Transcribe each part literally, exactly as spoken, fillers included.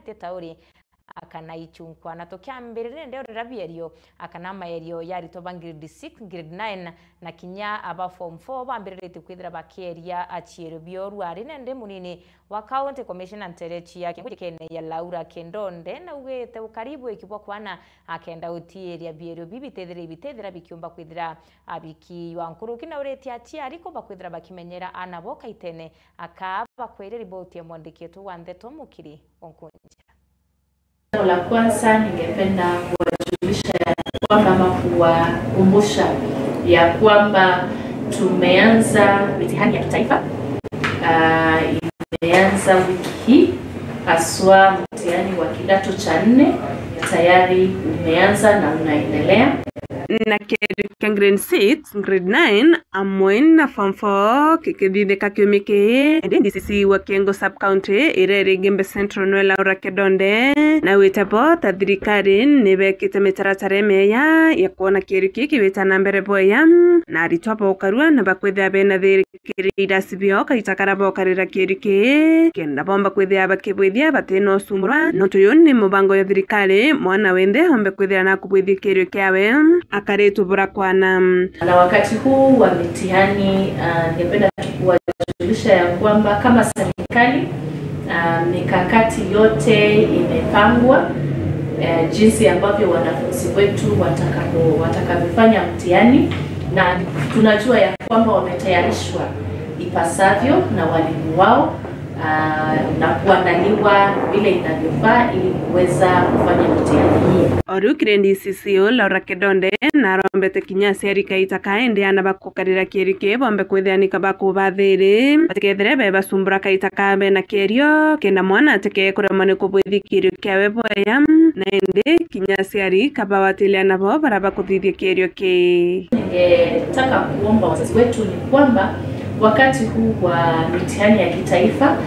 ti tauri, a, kana ichunkwa. Na tukiambiriria nende urira bierio, a, kana maerio ya aritwa ba grade six, grade nine, na kinya aba form four bambiriritie kwithira bakieria, a, cierio bioru. Ari nende munini wa County Commissioner nterechi ya Kiambu Jikene ya Laura Kendonde naugite ukari bwiki bwa kwana akenda utiiria bierio bibi bitithire, bitithira bikiumba kwithira, a, bikiiywa nkuruki, na uritie aciari kumba kwithira bakimenyera ana bo kaitene. Aka bakwiria riboti ya mwandiki wetu wa ndeto Mukiri Onkunja. Jambo la kwanza, ningependa kuwajulisha ya kwamba ama kuwakumbusha ya kwamba tumeanza mitihani ya kitaifa. Ah, imeanza wiki hii, haswa mtihani wa kidato cha nne tayari umeanza na unaendelea. Na kiri kia grade six, grade nine, amwe na form four kikithithika kiumia kii, indi D C C wa Kiengo sub county iria iri Igembe Central nwe Laura Kedonde, na wite bo ta thirikari nibekite mitaratara imieya ya kwona kiri kii kiwita na mbere bwega, na aritwa bokarua na bakwithia bena thiri kiri irasi bio kaita karia bokarira kiri kii, kenda bomba kwithia bakibwithia batina usumburwa. Nontu uyu ni mubango ya thirikari, mwana wenthe ombe kwithia na kubwithia kirio kiawe akaritubura kwana. Na wakati huu wa mitihani, ah, ningependa tu kuwajulisha ya kwamba kama serikali, ah, mikakati yote imepangwa, eh, jinsi ambavyo wanafunzi wetu watakapo-, watakavyofanya mtihani, na tunajua ya kwamba wametayarishwa ipasavyo na walimu wao, ah, na kuandaliwa vile inavyofaa ili kuweza kufanya mitihani hii. O riu kiri D C C Laura Kedonde narombete kinya aciari kaita ka indi ana bakukarira kieri kii bombe kwithia ni kaba kubathiri, batikethire bebasumbura kaita ka bena kierio, kenda mwana atikee kuremwa ni kubwithia kierio kiawe bwega, na indi kinya aciari kabawatilia nabo baria bakuthithia kierio kii. Ningetaka kuomba wazazi wetu ni kwamba wakati huu wa mitihani ya kitaifa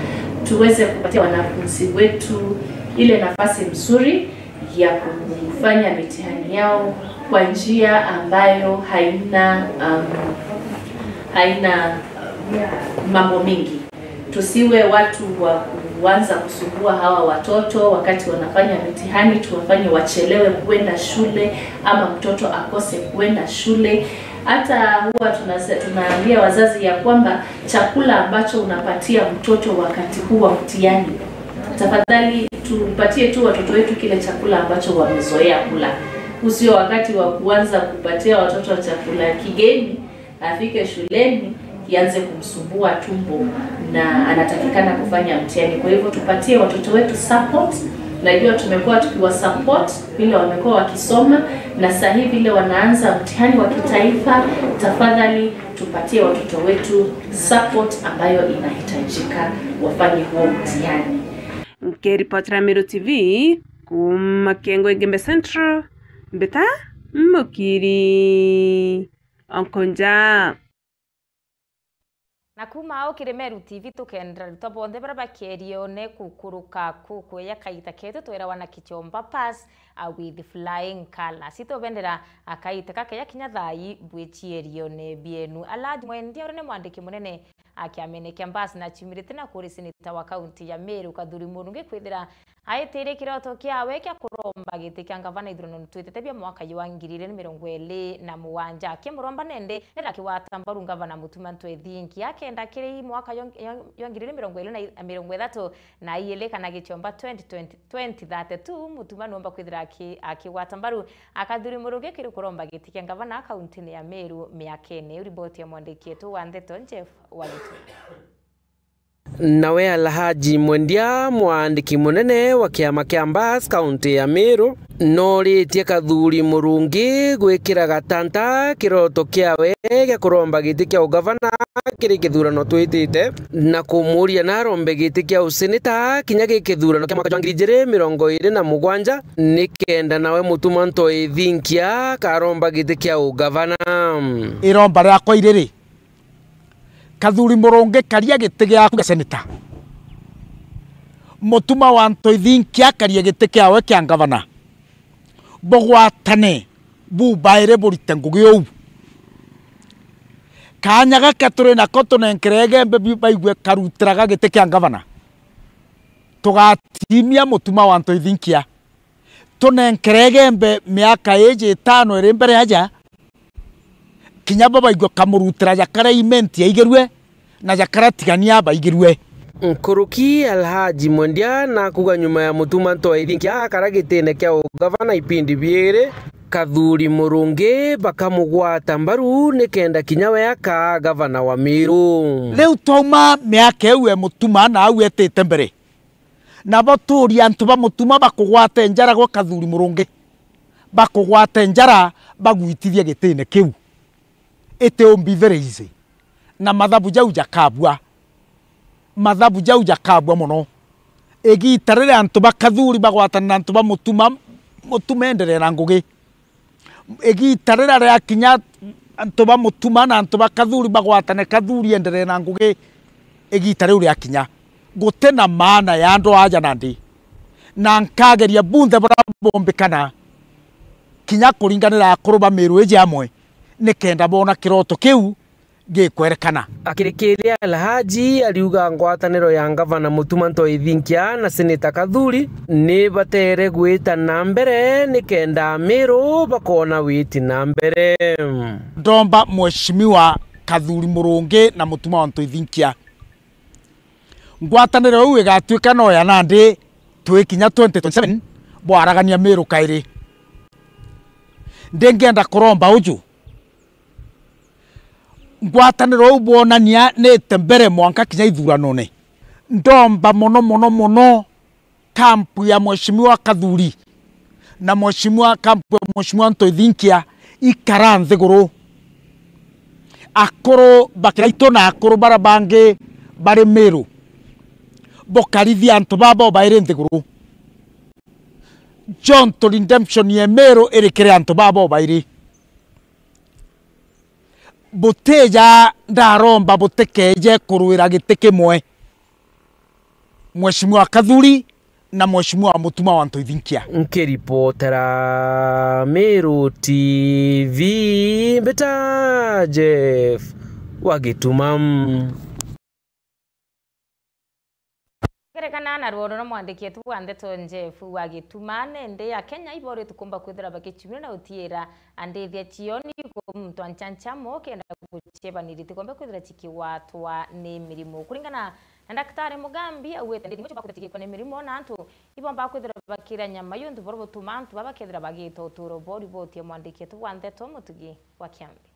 tuweze kupatia wanafunzi wetu ile nafasi nzuri ya kufanya mitihani yao kwa njia ambayo haina, um, haina, um, mambo mingi. Tusiwe watu wa kuanza kusumbua hawa watoto wakati wanafanya mitihani, tuwafanye wachelewe kuenda shule ama mtoto akose kuenda shule. Hata huwa tunase-, tunaambia wazazi ya kwamba chakula ambacho unapatia mtoto wakati huu wa mtihani, tafadhali tupatie tu watoto wetu kile chakula ambacho wamezoea kula. Usio wakati wa kuanza kupatia watoto chakula kigeni, afike shuleni kianze kumsumbua tumbo na anatakikana kufanya mtihani. Kwa hivyo tupatie watoto wetu support. Najua tumekuwa tukiwa support vile wamekuwa wakisoma, na saa hii vile wanaanza mtihani wa kitaifa, tafadhali tupatie watoto wetu support ambayo inahitajika wafanye huo mtihani. Nkiripotera Meru T V kuuma Kiengo Igembe Central, mbita Mukiri Onkunja. Na kuuma au kiri Meru T V tukendera aritwa bonthe baria bakerione kukuruka kukueya kaita ketu twirawa na Kichomba Pass, a, with flying colours. Itubendera akaita kakeya kinya thaa ii bwicierione bienu. Alhaji Mwendia uria ni mwandiki munene a kiamene kia Mbas na aciumirite na kuri seneta wa kaunti ya Meru Kathuri Murungi kwithira aitirie kiroto kiawe kia kuromba giti kia ngavana ithurano twitite bia mwaka jwa ngiri igiri na mirongo iri na mugwanja. Akimuromba nende nenda kigwata mbaru ngavana Mutuma Ntwethingi akenda kiri mwaka jwa, jwa, jwa ngiri igiri na mirongo iri na mirongo ithatu na iiri kana Gichomba twenty twenty, twenty thirty-two, Mutuma nuumba kwithira aki-, akigwata mbaru a Kathuri Murungi kiri kuromba giti kia ngavana kauntine ya Meru miakene. Riboti ya mwandiki wetu wa ndeto Jeff Walitu. Nawe Alhaji Mwendia, mwandiki munene wa kiama kia Mbas kaunti ya Meru, noritie Kathuri Murungi gwikira gatanta kiroto kiawe gia kuromba giti kia ugavana kiri kithurano twitite, na kumuria narombe giti kia useneta kinya gi kithurano kia mwaka jwa ngiri igiri mirongo iri na mugwanja, nikenda nawe Mutuma Ntwethingi akaromba giti kia ugavana. Iromba riakwa iriri, Kathuri Murungi karia giti giaku gia seneta, Mutuma wa Ntwethingi akarie giti kiawe kia ngavana, bugwatane bubairi burite ngugi uu. Kaanya gaka turi nako tunenkere Igembe bi-, baigue karutiraga giti kia ngavana. Tugatiimia mutuma wa Ntoithinkia. Tunenkere Igembe miaka iji itano iri mbere aja, kinya bo baigua kamurutira jakaria imenti yaigirue, na jakaria tigania baigirue. Nkuruki Alhaji Mwendia nakuga nyuma ya mutuma Ntoithinkia akara gitine kia ugavana ipindi biiri, Kathuri Murungi bakamugwata mbaru nikenda kinya we akaa gavana wa Meru. Riu twauma miaka iu e mutuma na au etite mbere, nabo tuuria antu ba mutuma bakugwate njara gwa Kathuri Murungi, bakugwate njara bagwitithie gitine kiu. It will be very easy. Na mathabu jau jakabua. Mathabu jau jakabua mono. Igiita riria antu ba Kathuri bagwatana na antu ba mutuma, mutuma enderee na ngugi. Igiita riria riakinya antu ba mutuma na antu ba Kathuri bagwatane, Kathuri enderee na ngugi, igiita riu riakinya. Guti na maana ya andu aja nandi. Na nkageria bunthe buria bombikana, kinya kuringanira akuru ba Meru iji amwe, nikenda boona kiroto kiu gikwerekana. Akirikiria, Alhaji ariuga ngwataniro ya ngavana Mutuma Ntoithinkia na Seneta Kathuri ni batere gwita na mbere nikenda Ameru bakoona witi na mbere. Ndomba Mheshimiwa Kathuri Murungi na Mutuma wa Ntoithinkia, ngwataniro iu igatuika no ya nandi twikinya twenty twenty-seven bwaragania Meru kairi. Ndingienda kuromba uju, ngwataniro iu bwonania niite mbere mwanka kinya ithuranone. Ndomba mono, mono, mono kampu ya Mheshimiwa Kathuri na Mheshimiwa, kampu ya Mheshimiwa Ntoithinkia ikara nthiguru. Akuru bakiraitu na akuru baria bangi bari Meru, bokarithia antu babo bairi nthiguru. Jonto redemption ya Meru iri kiri antu babo bairi. Butija ndaromba butikeje kurwira giti kimwe, Mheshimiwa Kathuri na Mheshimiwa Mutuma wa Ntoithinkia. Nkiripotera Meru T V, mbita Jeff wa Gituma. Ngerekana na rworo rwa mwandiki wetu wa ndeto Jeff wa Gituma, nende Akenya ibo ri tukumba kwithira bagichumira na utiira andithia chioni ku muntu anchanchamo kenda guchebaniria tikombe kwithira chikiwatwa ni mirimo. Kuringana na Daktari Mugambi, augite ndithi imwe chiumba kwithira chigikwa ni mirimo na antu ibomba kwithira bakira nyama yuntu boro butuma antu baba kethira bagita uturo bo. Riboti ya mwandiki wetu wa ndeto Mutugi wa Kiambi.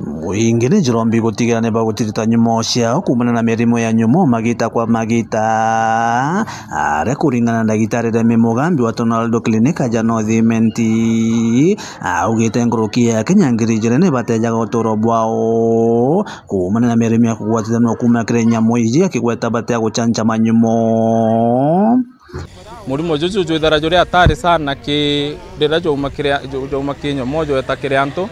Mwingi ni jurombi gutigira ni bagutirita nyumo ciao kuumana na mirimo ya nyumo magita kwa magita. Aria kuringana na ndagitari Remi Mugambi wa Tonaldo Clinic aja North Imenti, augite nkuruki ya Kenya ngiri ijiri ni batejaga uturo bwao kuumana na mirimo ya kugwatitanua kuuma kiri nyamu iji, akigweta batea guchanchama nyumo. Murimo juju jwithara juri hatari sana ki riria jwauma kiri, ju-, jwauma ki nyomo jweta kiri antu,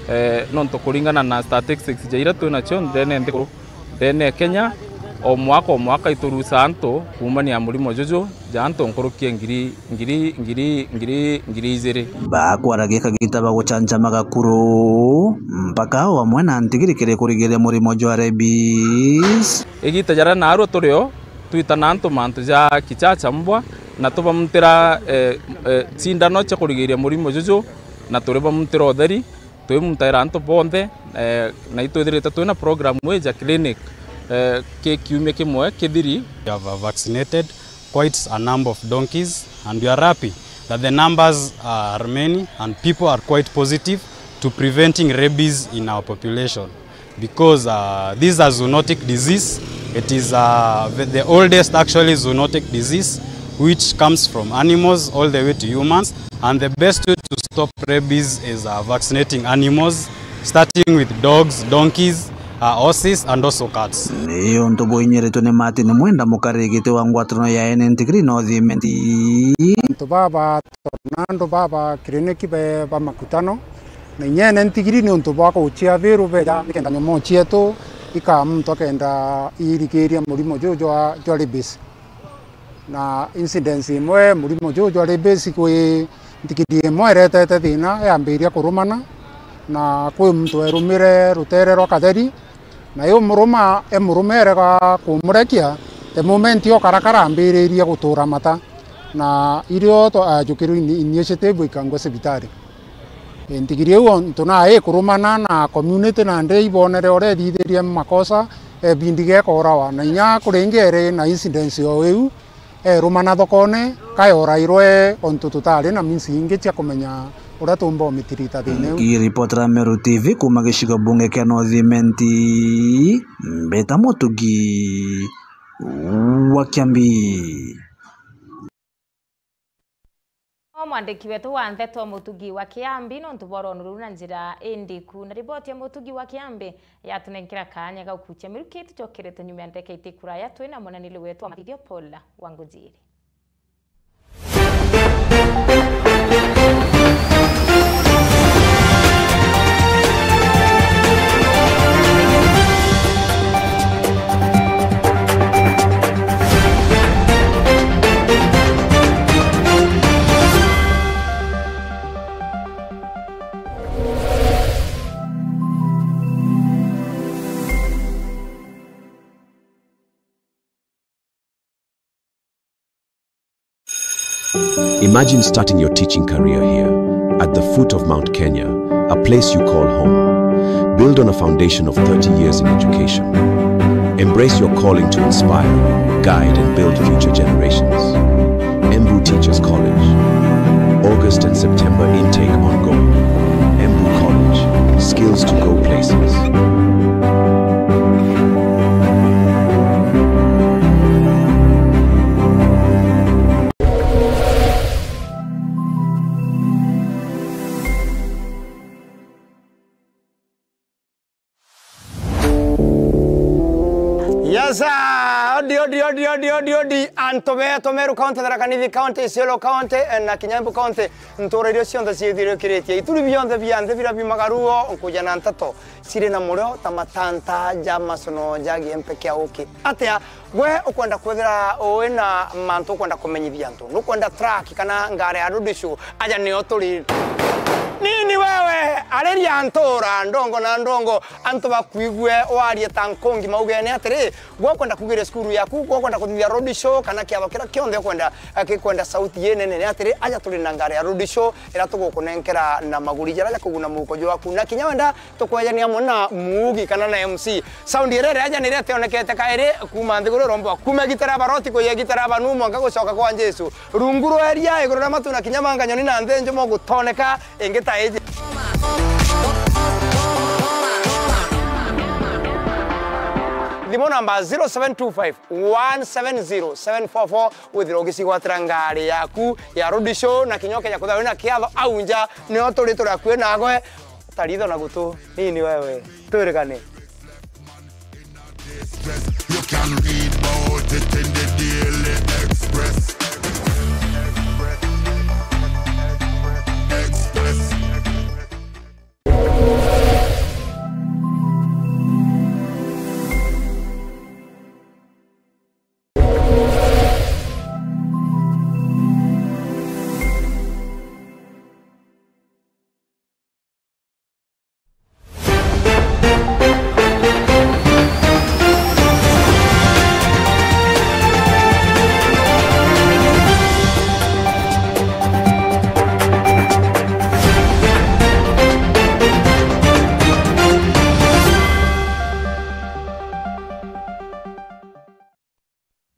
eh, nontu kuringana na statistics ja iria twi nacio ndene nthiguru, ndene ya Kenya, o mwaka, o mwaka iturusa antu kuumania na murimo juju ja antu nkuruki ya ngiri, ngiri, ngiri, ngiri, ngiri ijiri. Bakwaragia kagita ba guchanchama gakuru, mpaka o amwe na ntigiri kiri kurigiria murimo jwa rabies. Igita jaria naarua turi o, twitana antu mantu ja kichacha mbwa, na tubamutira, eh, eh, cindano cia kurigiria murimo juju, na turibamutira utheri, twimutaira antu bonthe, eh, na itwithirite twina program ii ja clinic, eh, ki kiumia kimwe kithiri. We have vaccinated quite a number of donkeys, and we are happy that the numbers are many and people are quite positive to preventing rabies in our population. Because, uh, this is a zoonotic disease. It is, uh, the, the oldest actually zoonotic disease which comes from animals all the way to humans, and the best way to stop rabies is, uh, vaccinating animals, starting with dogs, donkeys, uh, horses and also cats. Ni untu bwinyiritwe ni Martin Mwenda, mukarigiti wa ngwataniro ya ene ntigiri North Imenti. Antu baba, tonando baba kiriniki be ba makutano, na inyene ntigiri ni untu bwa guchia biru beja nikenda nyomo chietu ika muntu akenda irigiria murimo juju jwa, jwa rabies. Na incidence imwe murimo juju jwa rabies kwi ntigiri imwe iretete thina, yambiria kurumana, na kwi muntu erumire rutere rwa katheri, na yumuruma, emuruma erega kumurekia, The moment o karakara ambiririe gutura mata, na irio to-, ajukirwe ini-, initiative ikangwe cibitari. Eh, ntigiri iu ontu na ikurumana na community nandi ibonere uria ethithirie makosa, ebindi gekorawa. Na inya kuringere na incidence o iu, erumana thokone, kayorairwe ontu tutari na means ingi cia kumenya uria tumba umitirita thina iu. Ngiripotera Meru T V kuma gicigo bunge kia North Imenti, Mbeta Mutugi wa Kiambi. O mwandiki wetu wa nteto Mutugi wa Kiambi, nontu bwa rwonuru ruu na njira indiku. Na riboti ya Mutugi wa Kiambi yatunenkera kaanya ga gukucia miruki, tucokerete nyuma ya ndeka itikuraya twina mwananili wetu wa mathithio Paul Wangujiri. Imagine starting your teaching career here, at the foot of Mount Kenya, a place you call home. Build on a foundation of thirty years in education. Embrace your calling to inspire, guide, and build future generations. Embu Teachers College. August and September intake ongoing. Embu College. Skills to go places. Yes, sir. Odi, odi, odi, odi, odi, odi. Antu betu Meru County, Tharaka Nithi County, Isiolo County, eh, na kinya Embu County. Ntura iria cionthe ciithirikiritie. Ituri bionthe bia nthi biria biumaga ruo, nkuja na nteto ciri na murio ta matanta ja macono ja giempe kia uki. Atia? Gwe ukwenda kwithira ui na mantu ukwenda kumenyithia antu, nukwenda track kana ngari ya road show, aja nio turi. Nini wewe, ariria ntura ndongo na ndongo, antu bakuigue warie ta nkungi maugene atiri, gwe ukwenda kugiria cukuru yaku, gwe ukwenda kuthithia road show, kana kiaba kiria kionthe ukwenda, eh, kikwenda sauti inene, ni atiri, aja turi na ngari ya road show, iria tugukunenkera na maguri jaria jakuguna muhuko jwaku, na kinya wenda tukwejania amwe na muugi kana na M C. Sound iria irejanire tionekete kairi kuuma nthiguru irombwa. Kuuma gitara baroti kuya gitara banu mwanka gucoka kwa Jesu. Rungu rwa eria, iguru ria matu na kinya manga nyoni na nthi njumo gutoneka ingi ta iji. Thimu namba zero seven two five one seven zero seven four four, withire ugicigwatira ngari yaku ya road show na kinya ukeja kuthirwa wina kiatho au nja, nio turi turi akui nawe. Taritho na gutu, nini wewe, twirigane. You can read about it in the Daily Express. Express.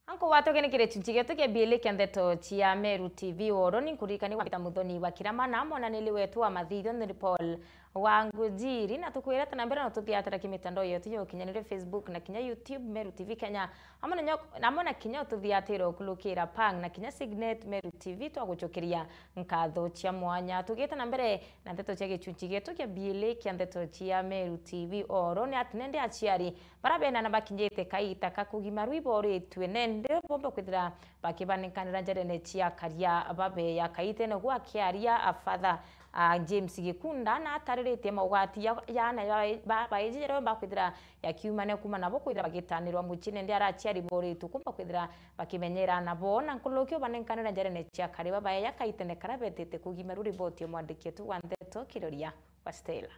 Anko watoke ni kiri chunchi gietu kia biili kia ndeto cia Meru T V oro, ni nkuririkania gwita Muthoni wa Kirama na mwananili wetu wa mathithio ni Paul Wangujiri, na tukwirete na mbere no tuthiatira kimitandao yetu ya ukinyaniria, Facebook na kinya YouTube, Meru T V Kenya, amwe na nyo-, amwe na kinya ututhiatira ukulukira Pang na kinya Signet Meru T V, twagucokeria nkatho cia mwanya. Tugite na mbere na ndeto cia gichunchi gietu kia biili kia ndeto cia Meru T V oro, ni ati nende aciari bara bena na bakinyite kaita ka kugima rwiboritwe, nende bomba kwithira bakibanenkanira njarene cia karia babeya kaitene. Gwa kiaria, a Father, a James Gikunda na atariritie maugwati ya, ya ana ba, ba, baiji jaria bomba kwithira yakiumane kuma nabo kwithira bagitanirwa mucii, nende ara aciari boritwe kumba kwithira bakimenyera nabo na nkuruki ubanenkanira njarene cia karia babeya kaitene karia betite kugima. Riboti ya mwandiki wetu wa ndeto Kiroria wa Stella.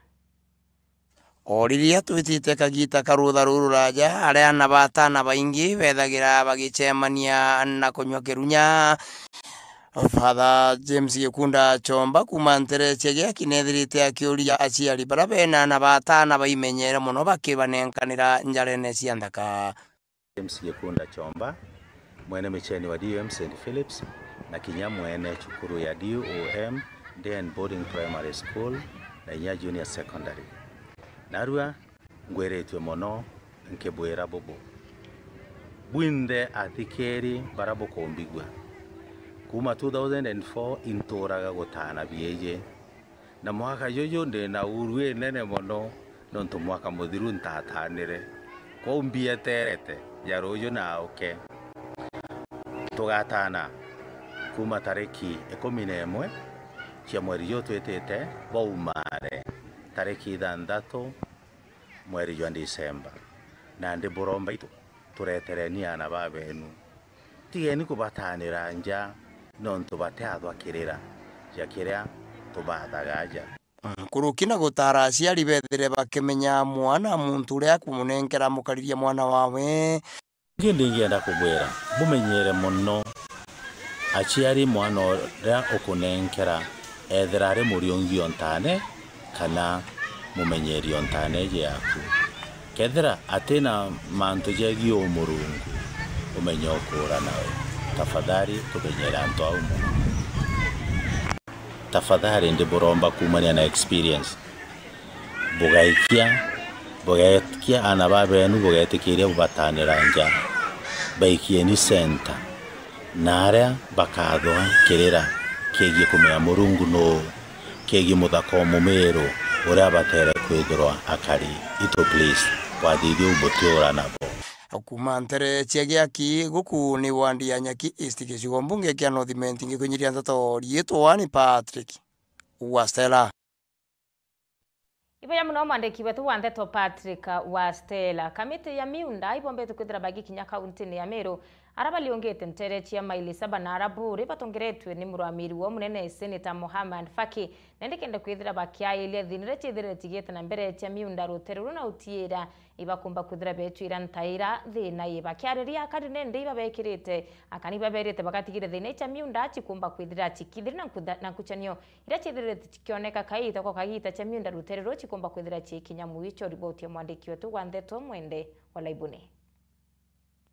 O riria twitite kagita ka rutha ruru ruraja, aria ana ba atana baingi bethagira bagicemania na kunywa kirunya. Father James Gikunda Chomba kuuma Nterecia Giaki nethirite akiuria aciari baria bena ana ba atana baimenyere mono bakibanenkanira njarene cia nthaka. James Gikunda Chomba, mwene micheni wa D O M Saint Philip's, na kinya mwene cukuru ya D O M Day and Boarding Primary School na inya Junior Secondary. Narua ngwiritue mono nkibwira bubu, bwinthe athikiri baria bukumbigua, kuuma two thousand and four inturaga gutana biiji, na mwaka juju ndi na uru inene mono, nontu mwaka muthiru ntatanire. Kwou mbieterete ja ruju na uke. Tugatana kuuma tariki ikumi na imwe cia mweri juju twitite, baumare tariki ithanthatu mweri jwa Disemba. Nandi buromba itu, turetereni ana ba benu. Tigeni kubatanira nja, nontu batiathwakirira ja kiria tubathaga aja. Nkuruki na gutara aciari bethire bakimenya mwana muntu uria akumunenkera mukariria mwana wawe. Ingi ndingienda kubwira, bumenyere mono aciari mwana uria ukunenkera, ethira ari muriungi o ntaane kana mumenyeri o ntaane iji yaku. Kethira atina mantu jegii umurungu, umenye ukuura nawe. Tafadhali tumenyere antu au mono. Tafadhali ndiburomba kuumania na experience. Bugaikia, bugaikia ana ba benu, bugetikiria bubatanira nja. Baikieni center. Na aria bakathwa kirira kiegie kumenya Murungu nuu, kiegie muthaka o mumiru uria abatere kwithirwa akari. Itu please, wathithia u butiura nabo. Kuuma Nterecia Giaki, guku ni wandi ya Nyaki East, gicigo mbunge kia North Imenti, ngikunyiria ndeto riitwa ni Patrick Wastela. Ibuya mono mwandiki wetu wa ndeto Patrick Wastela. Kamiti ya miunda ibombete kwithira bagikinya kauntini ya Meru, ara bariungite ntere cia maili saba na ara buri batongeretue ni murwamiri wa munene Senator Mohamed Faki, nende kenda kwithira bakiairia thina iria ciithirite cigite na mbere cia miunda rutere ruu na utiira ibakumba kwithira betwira ntaira thina ii. Bakiariria akari nende ibabekirite, akani baberite bagatigire thina icia miunda cikumba kwithira cikithiri na nkutha-, na nkuchanio iria ciithirite cikioneka kaita kwa kagiita cia miunda rutere ruu cikumba kwithira ciikinya mwicho. Riboti ya mwandiki wetu wa ndeto Mwende wa Laibuni.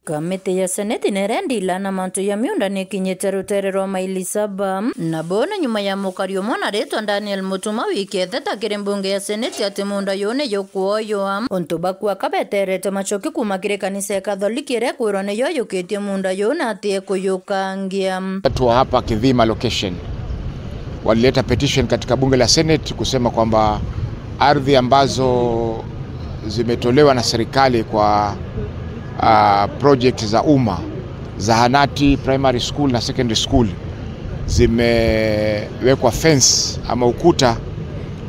Kamiti ya Seneti neria ndila na mantu ya miunda nikinyite rutere rwa maili saba, na bo ni nyuma ya mukari umwe na ritwa Daniel Mutuma wiki etheta kiri mbunge ya Seneti ati munda yu ni yukwoywa. Untu baku akabeterete macoki kuuma kiri kanisa ya Katholiki iria kwirwa niyo yukitie munda yu na ati ekuyukangia. Watu wa hapa Kithima location walileta petition katika bunge la Senate kusema kwamba ardhi ambazo zimetolewa na serikali kwa, ah, project za umma, zahanati, primary school na secondary school, zimewekwa fence ama ukuta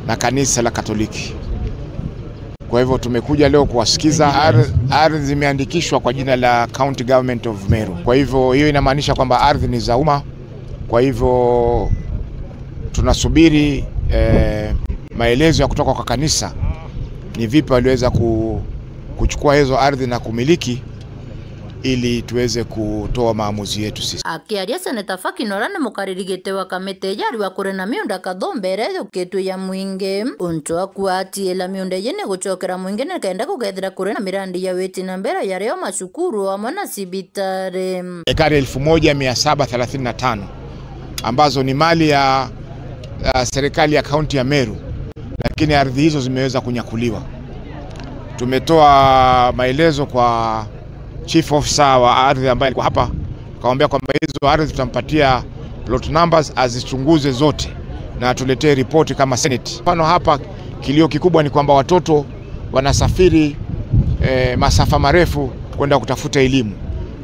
na kanisa la Katoliki. Kwa hivyo tumekuja leo kuwasikiza. Ar-, ardhi zimeandikishwa kwa jina la County Government of Meru. Kwa hivyo hiyo inamaanisha kwamba ardhi ni za umma. Kwa hivyo tunasubiri, eh, maelezo ya kutoka kwa kanisa ni vipi waliweza ku-, kuchukua hizo ardhi na kumiliki ili tuweze kutoa maamuzi yetu sisi. Akiaria Seneta Faki nora ni mukariri giti wa kamiti ya ariwa kuri na miunda kathumba iria yukitwe ya mwingi. Untu akuatiila miunda iji ni gucokera mwingi ni kenda kugethira kuri na mirandi ya witi na mbere ya rio macukuru amwe na cibitari. Ekari elfu moja mia saba thelathini na tano ambazo ni mali ya, ya serikali ya kaunti ya Meru, lakini ardhi hizo zimeweza kunyakuliwa. Tumetoa maelezo kwa chief officer wa ardhi ambaye alikuwa hapa, akamwambia kwamba hizo ardhi tutampatia plot numbers, azichunguze zote na atuletee ripoti kama Senate. Mfano hapa, kilio kikubwa ni kwamba watoto wanasafiri, eh, masafa marefu kwenda kutafuta elimu.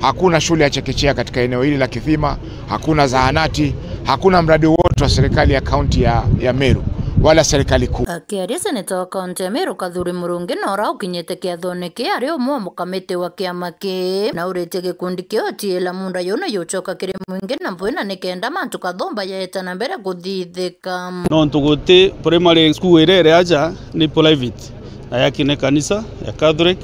Hakuna shule ya chekechea katika eneo hili la Kithima, hakuna zahanati, hakuna mradi wowote wa serikali ya kaunti ya, ya Meru wala serikali kuu. Akiaria seneta wa kaunti ya Meru Kathuri Murungi nora ukinyite kiathone ki ari umwe wa mukamiti wa kiama ki, na uritie gikundi kiu utiila munda yu na yucoka kiri mwingi na mbwina nikenda mantu kathumba yaeta na mbere kuthithika. Nontu guti primary school iria iri aja ni private. na yaki ni kanisa ya Catholic,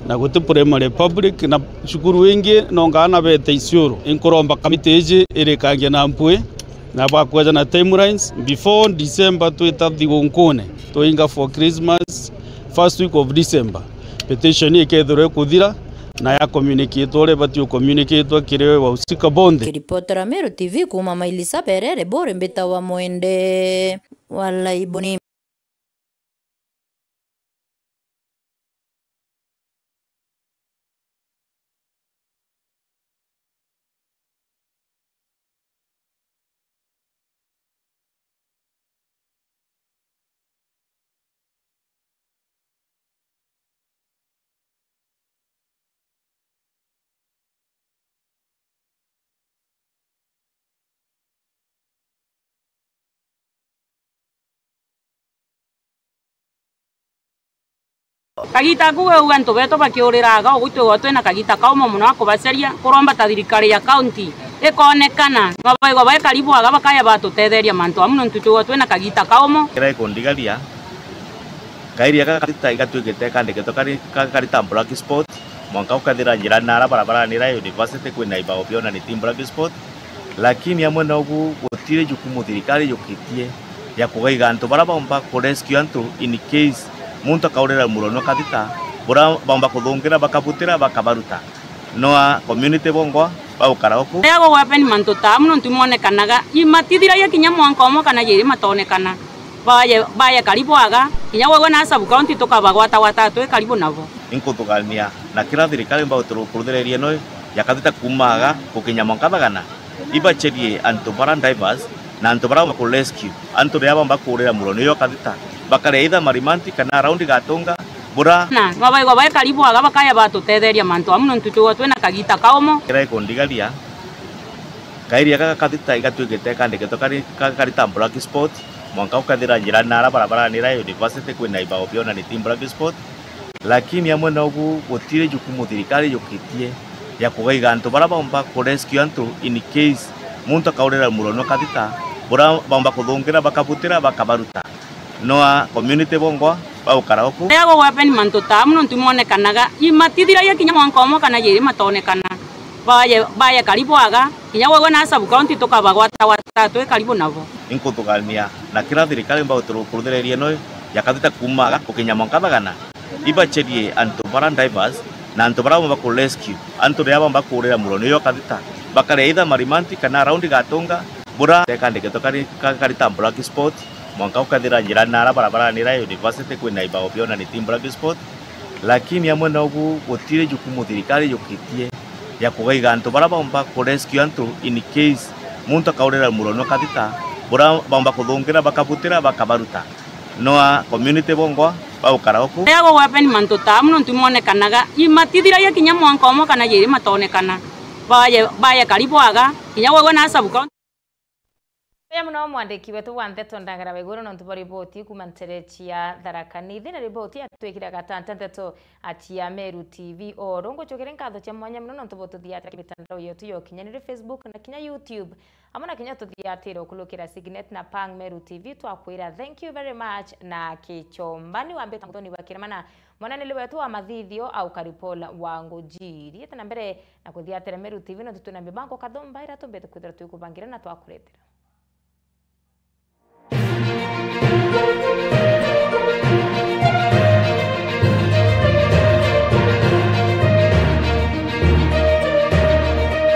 na guti primary public, na cukuru ingi nonga aana beete Isiolo. Inkuromba kamiti iji irikangie na mpwi, na bakweja na timelines before December twita thigunkune, twinga for Christmas, first week of December. Petition ikethirwa ikuthira, na ya communicate uria ibati ucommunicatwa kiri wahusika bonthe. Kiripotera Meru T V kuuma Mailisa Berere, buri mbita wa Mwende wa Laiboni. Kagiita aku gau antu beetu bakiuriraga, ugu itwigwa twina kagiita kaumo mono ga kubacaria, kuromba ta thirikari ya kaunti ikonekana, babaigwa bai karibu aga bakaya batutetheria mantu amu nontu itwigwa twina kagiita kaumo. Kira ikundigaria, kairi aka gatita igatwikite kandikitwe kari, ka-, kari ta black spot, mwanka ukethira njirani na ara barabarani ira university kwina ibao biona ni ti black spot, lakini amwe na ugu gutiri jukumu thirikari yukitie ya kugaiga antu bara baumba ku rescue antu in case muntu akaurira muroni wa kathita, bura baumba kuthungira bakabutira bakabaruta. No a community bongwa bagukara uku. Riria gugwapeni mantu ta amu nontu imonekanaga, imatithiragia kinya mwanka umwe kana jiri matonekana. Baye, baye karibu aga, kinya gwegwe na sub county tukabagwatagwata twi karibu nabo. Inkuthugania na kira thirikari mbao kuruthereria no ya kathita kuuma aga gukinya mwanka thagana. Ibacherie antu bara divers na antu bara ku rescue. Antu riria baumba kuurira muroni uyo kathita, bakaria either Marimanti kana around Gatunga, bura. Na babaigwa bai karibu aga bakaya batutetheria mantu amu nontu twigwa twina kagiita kaumo. Kira ikundigaria, kairi aka kathita igatwikite kandikitwe kari, ka-, kari ta black spot, mwanka ukethira njirani na ara barabarani ira university kwina ibao biona ni ti black spot. Lakini amwe na ugu gutiri jukumu thirikari yukitie ya kugaiga antu bara baumba ku rescue antu in case muntu akaurira muroni wa kathita, bura baumba kuthungira bakabutira bakabaruta. No a community bongwa bagukara uku. Riria gugwapeni mantu ta amu nontu imonekanaga, imatithiragia kinya mwanka umwe kana jiri matonekana. Baye, baye karibu aga, kinya gwegwe na sub county tukabagwatagwata twi karibu nabo. Inkuthugania na kira thirikari mbao kuruthereria no ya kathita kuuma aga gukinya mwanka thagana. Ibacherie antu bara divers na antu bara baumba ku rescue. Antu riria baumba kuurira muroni uyo kathita, bakaria either Marimanti kana around Gatunga, bura tekandikitwe kari, ka-, kari ta black spot, mwanka ukethira njirani na ara barabarani ira university kwina ibao biona ni ti black spot. Lakini amwe na ugu gutiri jukumu thirikari yukitie ya kugaiga antu bara baumba ku rescue antu in case muntu akaurira muroni wa kathita, bura baumba kuthungira bakabutira bakabaruta. No a community bongwa bagukara uku. Riria gugwapeni mantu ta amu nontu imonekanaga, imatithiragia kinya mwanka umwe kana jiri matonekana. Baye, baye karibu aga, kinya gwegwe na sub county. Wega mono mwandiki wetu wa nteto Ndagara Waiguru nontu bwa riboti kuuma ntere cia Tharaka Nithi, na riboti yatwikire gatanta nteto cia Meru T V. O ru ngucokere nkatho cia mwanya mono nontu bwa tuthiatira ki mitandao yetu ya ukinyaniria, Facebook na kinya YouTube. Amwe na kinya tuthiatire ukulukira Signet na Pang Meru T V, twakwira thank you very much na kichombani. Wambita Muthoni wa Kirima na mwananili wetu wa mathithio au Karipol wa Ngujiri. Ite na mbere na kuthiatira Meru T V, no tutwina mibango kathumba ira tumbite kwithira twikubangira na twakuretera.